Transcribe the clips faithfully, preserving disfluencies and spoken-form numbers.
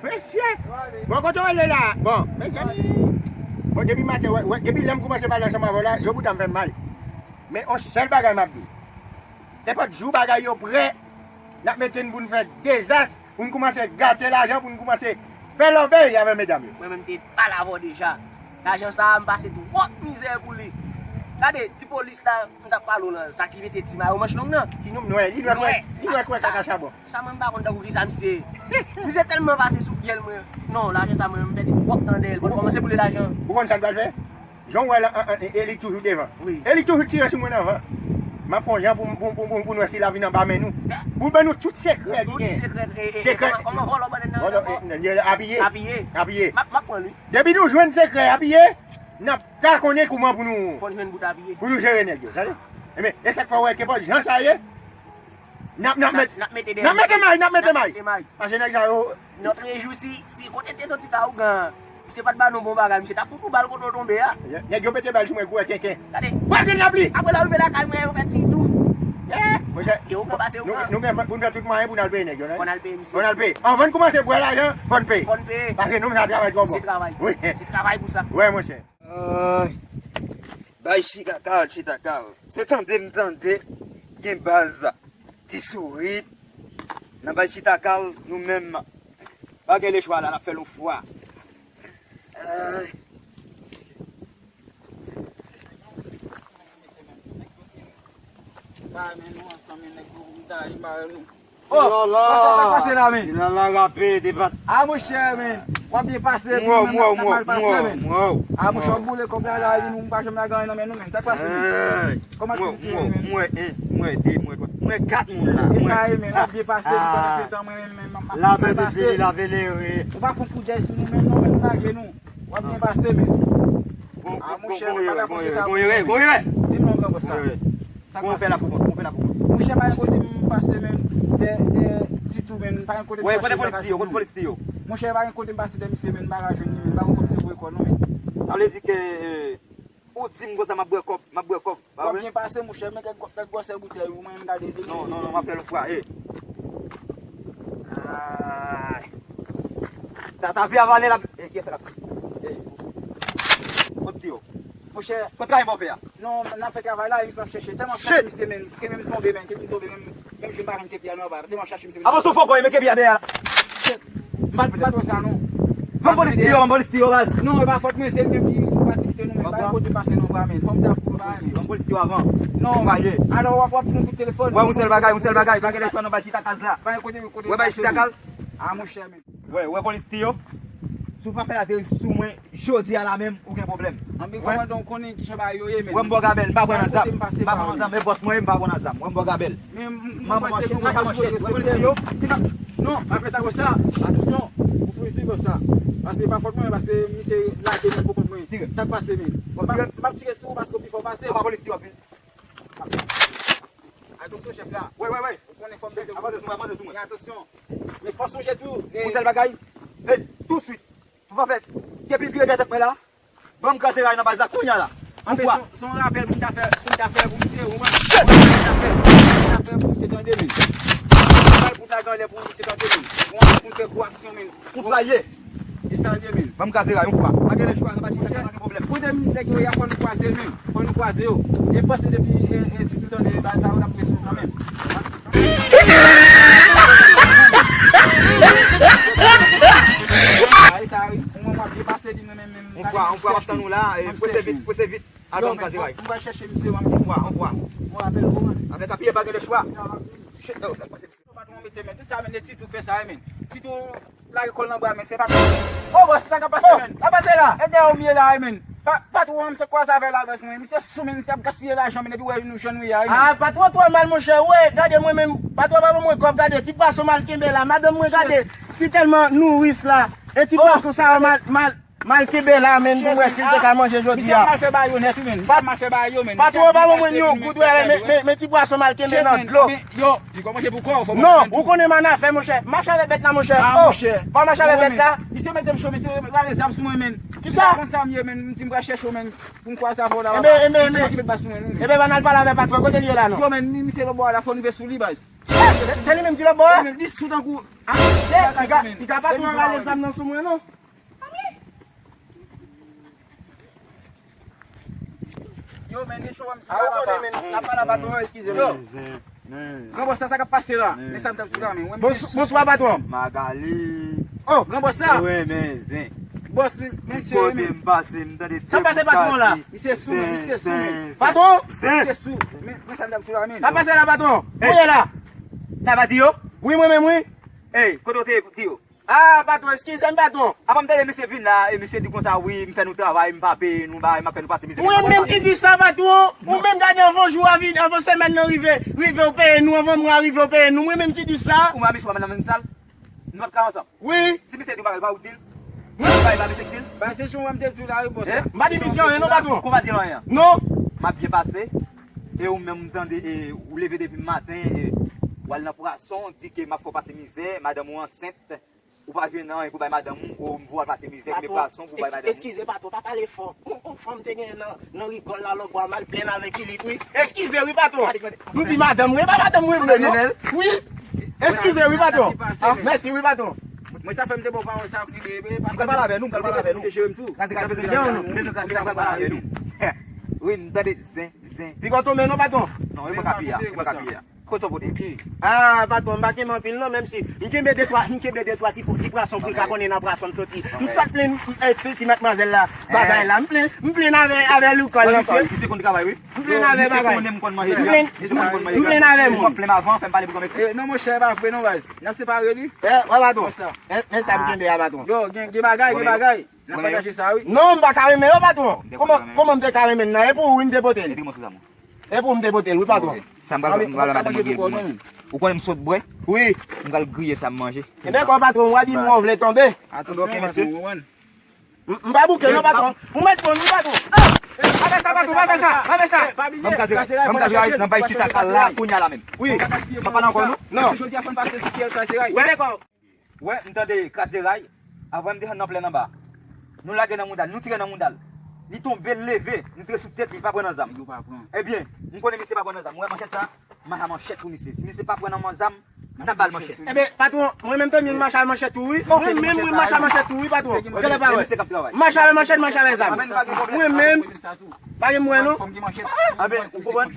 Mesye! Bon, kote w rele la? Bon, mezanmi. Bon, depi maten, wè, wè, depi lè m koumanse pale ansanm avè w la, je bouda m fè m mal. Men on sèl bagay m ap di w. Nenpòt jou bagay yo prè, n ap mete n pou n fè dezas, pou n koumanse gate lajan, pou n koumanse fè lòbèy avè medam yo. Mwen menm te pale avè w deja. Lajan sa a, m pase twòp mizè pou li. Gade, ti polis la, m t ap pale w lan, sa ki mete ti mayo manch long nan. Ti nonm nwè, li nwè kwè, li nwè kwè kaka chabon. Sa mwen m pa konn tankou kisa misye ye. Misye tèlman pase sou fyèl mwen. Non, lajan sa mwen, m pèdi twòp tan dèyè l. Fò l kòmanse boule lajan. Ou konn sa l pral fè? Jan w wè la, an, an, e, e li toujou devan. Wi. E li toujou tire sou mwen nan van. M ap fè yon jan pou, pou, pou, pou, pou nou wè si l ap vin anba men nou. Pou l ban nou tout sekrè ki gen. Tout sekrè, e, e, e, sekrè. Kòman, kòman vòlò bannann nan, vòlò, nan, e, nan, apiye. Apiye. Apiye. M ap, m ap pran li. Depi nou jwenn sekrè apiye, n ap ta konnen kouman pou nou, fò n jwenn bout apiye, pou nou jere nèg yo, tande? Ebyen, e sa k fè w wè kenpòt jan sa ye, n ap, n ap met, n ap mete may, n ap mete may. Paske nèg sa yo, lòt jou, si, si kote te soti ka ougan, misye pa t ba nou bon bagay, misye ta fout ou bal kote w tonbe a. Nèg yo pete bal sou mwen kou wè kenken. Gade. Wè grenn lapli. Apre l rive lakay mwen, yo fè ti tou. Eh, monchè, ke ougan pase nou, ougan, nou gen pou n fè tout mwayen pou n al peye nèg yo, non? Fò n al peye misye. Fò n al peye. Anvan n koumanse bwè lajan, fò n peye. Fò n peye. Paske nonm sa travay twò bon. Se travay. Wi. Se travay pou sa. Wè, monchè. Ay, bay chita kal, chita kal. Se tande m tande gen baz ki sourit nan bay chita kal, nou menm pa gen lechwa la, n ap fè l yon fwa. Ay. Ba men nou ansanm, men nèg nou ta yi ba nou. Oh, Lala. Sa k pase la, men? Lala rape, debat. Ah, monchè, men. W ap byen pase, men, m ap mal pase, men. Ah, monchè, w ap boule kòb la, la, vin, ou pa janm lage anyen nan men nou, men. Sa k pase, men? Kòman ti ye, men? Mwen, en, mwen, de, mwen, twa. Mwen kat moun la. E sa ye, men, w ap byen pase, m konnen se tan mwen, men, m ap mal pase. Lave bebe, lave lere. Ou pa konn koudèy sou nou, men, non, men, nou lage nou. W ap byen pase, men. Ah, monchè, men, pa ka konn se sa. Di m non, non, sa. Bon, fè la pou mwen, bon, fè la pou mwen. Monchè, pa gen kote m pase menm, dè, dè, ditou menm, pa gen kote m chache bagay pou mwen. Wè, kote polis di yo, kote polis di yo? Monchè, pa gen kote m pase dè misye menm, m pa ka jwenn li menm, m pa konn kote misye voye kò l non menm. Sa vle di ke, eh, ou di m konsa m ap bwè kòb, m ap bwè kòb, pa vre? W ap byen pase, monchè, men kèk, kèk gwosè boutèy, ou mwen m gade de. Non, non, non, m ap fè lòt fwa, eh. Ay. Tata vye avale la. Eh, kiyès sa k ap, eh, kot di yo? Monchè. Kot travay m ap fè a? Non, n ap fè travay la, e misye ap chèche. Tèlman chache misye, men, ke menm tonbe, men, ke m tonbe, men, menm jwenn pa jwenn kepi a nan anba. Tèlman chache misye, men. Avan sou fò kò, men kepi a dèyè la. M pa, m pa t wè sa, non. Ban m polis ti yo, ban m polis ti yo, baz. Non, e pa fòt mwen, se li menm ki pati kite nou, men. Pa gen kote pase non, bra, men. Fò m ta pou, bra, men. Ban m polis ti yo avan. Non. Alò, w ap, w ap fè yon kout telefòn. Wè, yon sèl bagay, yon sèl bagay, pa gen lè chwa nan bay chita kaz la. Pa gen kote, kote. Wè, bay chita kaz. Ah, monchè, men. Wè, wè, polis ti yo. Si w pa fè ateri sou mwen, jodi a la menm, ou gen pwoblèm. Anben, kòmandan, ou konnen kijan bagay yo ye, men. Wè, m bò gabèl, m pa pran nan zam. M pa pran nan zam, men bòs mwen, m pa pran nan zam. Wè, m bò gabèl. Men, m, m, manman manchèt, mwen sa manchèt. Wè, polis ti yo. Si pa. Non, pa fè sa konsa. Atansyon, ou fouye sou konsa. Paske pa fòt mwen, paske misye lage men pou kont mwen. Sa k pase, men? M ap, m ap tire sou ou paske ou pi fò pase m. Apa polis ti yo ap vin. Atansyon, chèf la. Wè, wè, wè. Ou konnen fò m bezwen. Avanse sou mwen, avanse sou mwen. Men atansyon. Men fò sonje tou, eh. Yon sèl bagay. Eh, tousuit. Pou pa fè. Depi l vire dèyè tèt mwen la. Ban m kraze ray nan baz la kounye a la. Yon fwa. Se, se yon rapèl pou m ta fè, pou m ta fè pou misye, ou konprann? Pou m ta fè, pou m ta fè pou misye tande, men. Yon rapèl pou m ta gen anlè pou misye tande, men. Yon rapèl pou m fè gwo aksyon, men. Yon fwa ye. E sa l ye, men. Ban m kraze ray yon fwa. Pa gen lè chwa, pa gen pwoblèm. Kote m nèg yo ye a, fò nou kwaze, men. Fò nou kwaze yo. E panse depi, e, e, ti tout ane, ba sa yo n ap fè sou kanmenm. A, e sa, wi. Mwen, mwen ap depase li, mwen menm, menm. Yon fwa, yon fwa, m ap tann ou la, e, prese vit, prese vit. Al ban m kraze ray. Mwen va chèche misye, mwen. Yon fwa, yon fwa. Mwen rapèl ou, mwen. Avèk apiye, pa gen lè chwa. Shit, oh, sa k pase? Patwon mete men, tout sa men, e Titou fè sa, men. Titou lage kò l nan bra, men, fè patwon. Oh, bòs, sa k ap pase, men? Sa pase la? E dèyè w m ye la, men. Pa, patwon an, m se kwaze avè l avans mwen. Misye sou, men, misye ap gaspiye lajan, men, epi w wè nou jan nou ye a, men. Ah, patwon twò mal, monchè, wè, gade mwen menm. Patwon pa ban mwen kòb, gade, ti pwason m al kenbe la. Madanm mwen, gade, si tèlman nouris la, e ti pwason sa yo mal, mal. M al kenbe la, menn, pou m wè si l te ka manje jodi a. Misye mal fè ba yo nèt, wi, menn. Misye mal fè ba yo, menn. Patwon pa ban mwen yon goud, wè, men, men, men ti pwason m al kenbe nan dlo. Yo, li kòmanse pou kò, fò mwen. Non, ou konnen m annafè, monchè. Mache avèk bèt la, monchè. Ah, monchè. Pa mache avèk bèt la. Misye mete m cho, misye rale zam sou mwen, menn. Kisa? M pa konn sa m ye, menn. M di m pral chèche w, menn. Pou m kwaze avè w la. Ebe, ebe, ebe. Misye manke met ba sou mwen, non. Ebe, bann al pale avè patwon, kote l ye la, non? Yo, menn, misye lòtbò a la, fò n rive sou li, baz. Se li menm ki lòtbò a? Li ka, li ka patwon rale zam nan sou mwen, non? Yo, men, gen cho wè m sou la, papa. N ap pale a patwon, eskize m. Yo. Gran bòs la, sa k ap pase la? Men sa m t ap sou la, men. Bonswa, patwon. Magali. Oh, gran bòs la. Ou renmen zen. Bòs, men, men, se kote men. M pase, m tande. Sa pase patwon la? Misye sou, men, misye sou, men. Patwon? Misye sou. Men, men sa m t ap sou la, men. Sa pase la, patwon? Ou ye la? Sa pa di yo? Wi, mwen menm, wi. Ey, kote w te di yo? Ah, patwon, eskize m, patwon. Apa m tande misye vin la, e misye di konsa, wi, m fè nou travay, m pa peye nou, bagay, m ap fè nou pase mizè. Mwen menm ki di sa, patwon. Ou menm gade anvan jou a vin, anvan semèn nan rive, rive w peye nou, anvan mwa rive w peye nou. Mwen menm ki di sa. Ou menm misye pa nan menm sal? Nou p ap ka ansanm? Wi. Si misye di w bagay, pa ou k di l? Wi. Bagay, pa misye k di l? Ba, se jan m te di w la, wi, bòs la. M pa di misye anyen, non, patwon. Kou pa di l anyen. Non. M ap byen pase. E ou menm, m tande, e, ou leve depi maten, e, w al nan pwason, di ke m ap fè w pase mizè, madanm ou ansent. Ou pa jwenn anyen pou bay madanm ou, ou voye al pase mizè, kenbe pwason pou bay madanm ou. Eskize, patwon, pa pale fò. On, on fanm te genyen nan, nan rigòl la, lòtbò a, m al plenn avèk ilit, wi. Eskize, wi, patwon. M di madanm, wi, e pa madanm mwen vle, non. Wi. Eskize, wi, patwon. Ah, mèsi, wi, patwon. Mwen, sa fè m te ba w pawòl sa, wi, e, e, m pral pale avè nou, m pral pale avè nou. Te jere m tou. Kraze, kraze, kraze, kraze, kraze, kraze, kraze, kraze. Wi, m tande zen, zen. Piga w tonbe, non, patwon? Non, e mwen k ap ye a, e mwen k ap ye a. Kote w pote? Ah, patwon, m pa kenbe anpil non, menm si m kenbe de twa, m kenbe de twa ti, ti pwason pou l ka konnen nan pwason m soti. M sot plen, eh, ti, ti madmwazèl la, bagay la, m plen, m plen avè, avè loukòl nan kòl. Misye konn travay, wi. M plen avè bagay. M plen, m plen avè moun. M plen avan, fè m pale pou kòmèsi. Eh, non, monchè, e pa vre non, baz. N ap separe li. Eh, wè, patwon. Eh, men sa m kenbe a, patwon. Yo, gen, gen bagay, gen bagay. N ap pataje sa, wi. Non, m pa ka renmen yo, patwon. Kòman, kòman m te ka renmen nan? E pou ou, wi, m te pote l. E pou m te pote l, wi, patwon. Sa m pral, m pral madanm mwen griye pou mwen. Ou konnen m sot bwè? Wi. M pral griye sa m manje. E dakò, patwon, w a di m w vle tonbe. Attention, patwon, ou konprann? M, m pa bouke, non, patwon. Ou mèt pran, wi, patwon. Ah! Pa fè sa, patwon, pa fè sa, pa fè sa. Ban m kraze ray, ban m kraze ray, n ap bay chita kal la, kounye a la menm. Wi. M pa pale ankò, non? Non. Jodi a fò n pase sou fyèl kraze ray. Wi, dakò. Wè, m tande kraze ray. Apre m desann nan plèn anba. Nou lage nan mouda l, nou tire nan mouda l. Li tonbe, l leve, nou tire sou tèt li, li pa pran nan zam. Nèg yo pa pran. Ebyen, m konnen misye pa pran nan zam. Ou wè manchèt sa? M mache a manchèt pou misye. Si misye pa pran nan zam, n ap ba l manchèt. Ebyen, patwon, mwen menm tou, m mache a manchèt tou, wi. Mwen menm, mwen mache a manchèt tou, wi, patwon. Gade pa wè. Mache avè manchèt, mache avè zam. Mwen menm, pa gen mwen, non. Anben, ou konprann?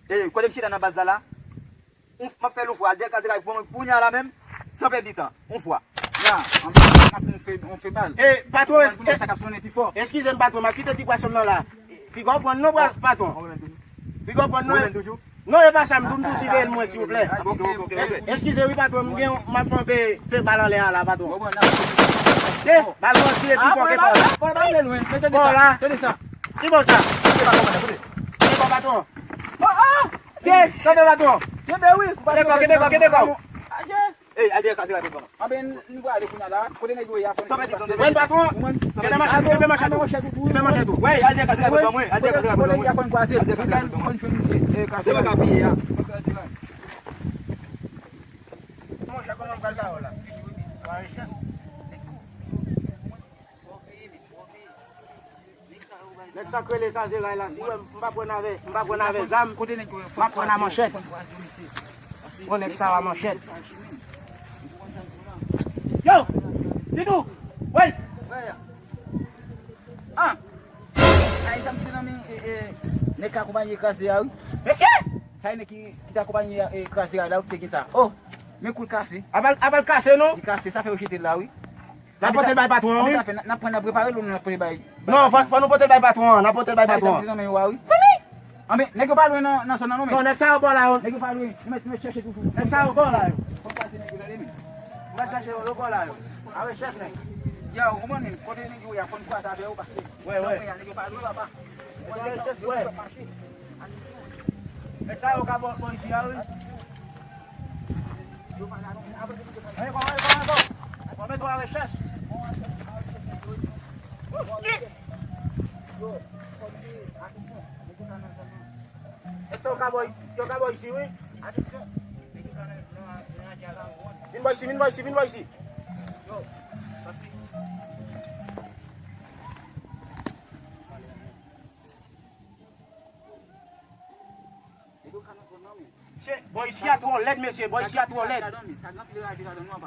E, kote m chita nan baz la, la? M ap fè l yon fwa, al dèyè kraze ray pou mwen kounye a la menm, san pèdi tan, yon fwa. La, m ap fè yon fè, yon fè bal. E, patwon, sa k ap sonnen pi fò. Eskize m, patwon, m ap kite ti pwason m nan la. Piga w pran non, patwon. Piga w pran non. Non, e pa sa, m tou, m tou siveye l mwen, silvouplè. Eskize wi, patwon, m gen, m ap fè yon fè, fè bal anlè a la, patwon. E, bal mwen tire pi fò ke pa w la. Bò la. Ki bò sa? Ki bò, patwon? Tye, kanpe, patwon. Kenbe wi. Kenbe kò, kenbe kò, kenbe kò. Ey, al dèyè kraze ray pou mwen. Anben, nou prale kounye a la. Kote nèg yo ye a, fò n pase. Mwen, patwon. Kenbe manchèt ou, kenbe manchèt ou. Kenbe manchèt ou. Wi, al dèyè kraze ray pou mwen. Al dèyè kraze ray pou mwen. Al dèyè kraze ray pou mwen. Se mwen k ap piye a. Monchè, kòman m pral ba w la? Nèg sa k rele kraze ray la, si w wè m pa pran avè, m pa pran avè zam, m ap pran a manchèt. Bon, nèg sa a manchèt. Yo! Didou! Wey! Ah! Ay, sa m te nan men, e, e, nèg k akonpaye kraze a, wi. Mesye! Sa e nèg ki, ki te akonpaye, e, kraze a la, wi, ki te gen sa. Oh! Men kou l kase. Apa l, apa l kase, non? Li kase, sa fè yo jete l la, wi. N ap pote l bay patwon an, wi. Sa fè, n ap pran, n ap repare l, ou n ap pote bay. Non, fò, fò nou pote l bay patwon an, n ap pote l bay patwon an. Sa, sa, sa, sa, sa, wi. Anben, nèg yo pa lwen nan, nan zòn nan, non, men. Non, nèg sa yo bò la, yo. Nèg yo pa lwen. Nou mèt, nou mèt chèche tou. Nèg sa yo bò la, yo. Fò n pase nèg yo tande, men. Nou mèt chèche yo, yo bò la, yo. A rechèch, nèg. Yo, ou konprann, men, kote nèg yo ye a, fò n kwaze avè yo, paske. Wè, wè. Nèg yo pa lwen, papa. Wè, wè. Nèg sa yo ka bò, bò isi a, wi. Anyen kò, anyen kò, anyen kò. Mwen mete w a rechèch. Mwen mete w a rechèch. Èske w ka bò, èske w ka bò isi, wi? Vin bò isi, vin bò isi, vin bò isi. Mesye, bò isi a twò lèd, mesye, bò isi a twò lèd.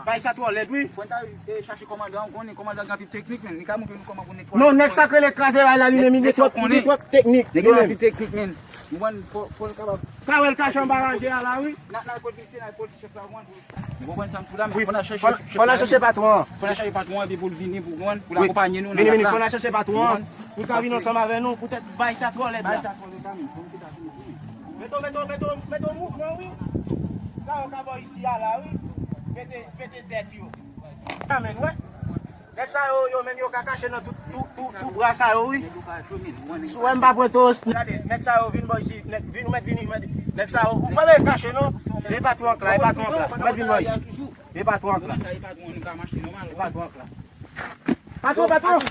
Bò isi a twò lèd, wi. Fò n ta, eh, chache kòmandan an, konnen kòmandan gen anpil teknik, men li ka montre nou kòman pou netwaye. Non, nèg sa k rele kraze ray la, li menm, li gen twòp, li gen twòp teknik, li menm. Nèg yo gen anpil teknik, men. Ou konprann, fò, fò l kapab. Ka wè l kache anba ranje a la, wi. N a, n a kot misye, n a kot chèf la, ou konprann. Ou konprann sa m sou la, men fò n al chèche, fò n al chèche patwon an. Fò n al chèche patwon an, epi pou l vini, pou, pou l akonpaye nou nan rat la. Vini, vini, fò n al chèche patwon an. Pou l ka vin ansanm avè nou, poutèt bay sa twò lèd la. Bay sa twò lèd la, men fò n kite a fini, fini. Mete w, mete w, mete w, mete w mouvman, wi. Sa yo ka bò isi a la, wi. Mete, mete tèt yo. Amèn, wè. Nèg sa yo, yo menm yo ka kache nan tout, tout, tout, tout bwa sa yo, wi. Si w wè m pa pran to, gade, nèg sa yo vin bò isi, nèg, vin, ou mèt vini, mèt, nèg sa yo, ou pa bezwen kache non. E patwon an k la, e patwon an k la. Ou mèt vin bò isi. E patwon an k la. E patwon an k la. Patwon, patwon.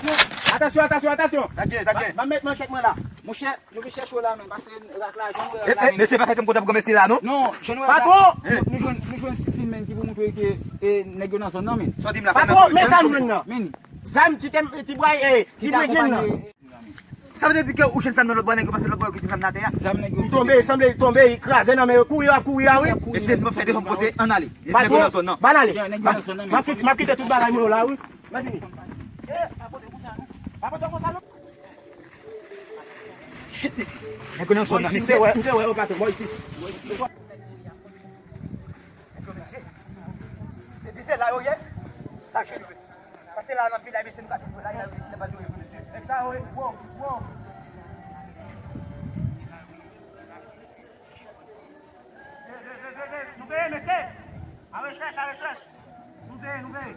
Atansyon, atansyon, atansyon. Take, take. M ap met manchèt mwen la. Monchè, nou vin chèche w la, men, pase rak la, jan nou wè rak la, men. Mesye, pa fè kè m kontan pou granmesi la, non? Non, jan nou wè rak la, nou, nou jwenn, nou jwenn siy, men, ki pou montre ke, e, nèg yo nan zòn nan, men. Sa w di m la, fè nan zòn. Patwon, men zam jwenn nan. Men. Zam, ti tèm, ti bwa, e, ti bwa jwenn nan. Sa vle di ke ou jwenn zam nan lòt bò, nèg yo pase lòt bò, yo kite zam nan atè a? Li tonbe, sanble li tonbe, li kraze nan men yo, kouri y ap kouri a, wi. Mesye, nou p ap fè defans poze, ann ale. Nèg yo nan zòn nan. Bann ale. M ap kite, m ap kite tout bagay mwen yo la, wi. Mwen vini. Eh, pa pote konsa non. Pa pote konsa non. Shit, mesye. Nèg yo nan zòn nan, mesye. M te wè, m te wè, yo pa te bò isi. Epi se la yo ye. Kache nou. Pase la nan vil la, mesye, nou ka tout la, la, mesye, nèg sa yo ye. Wow, wow. Nou veye, mesye. A rechèch, a rechèch. Nou veye, nou veye.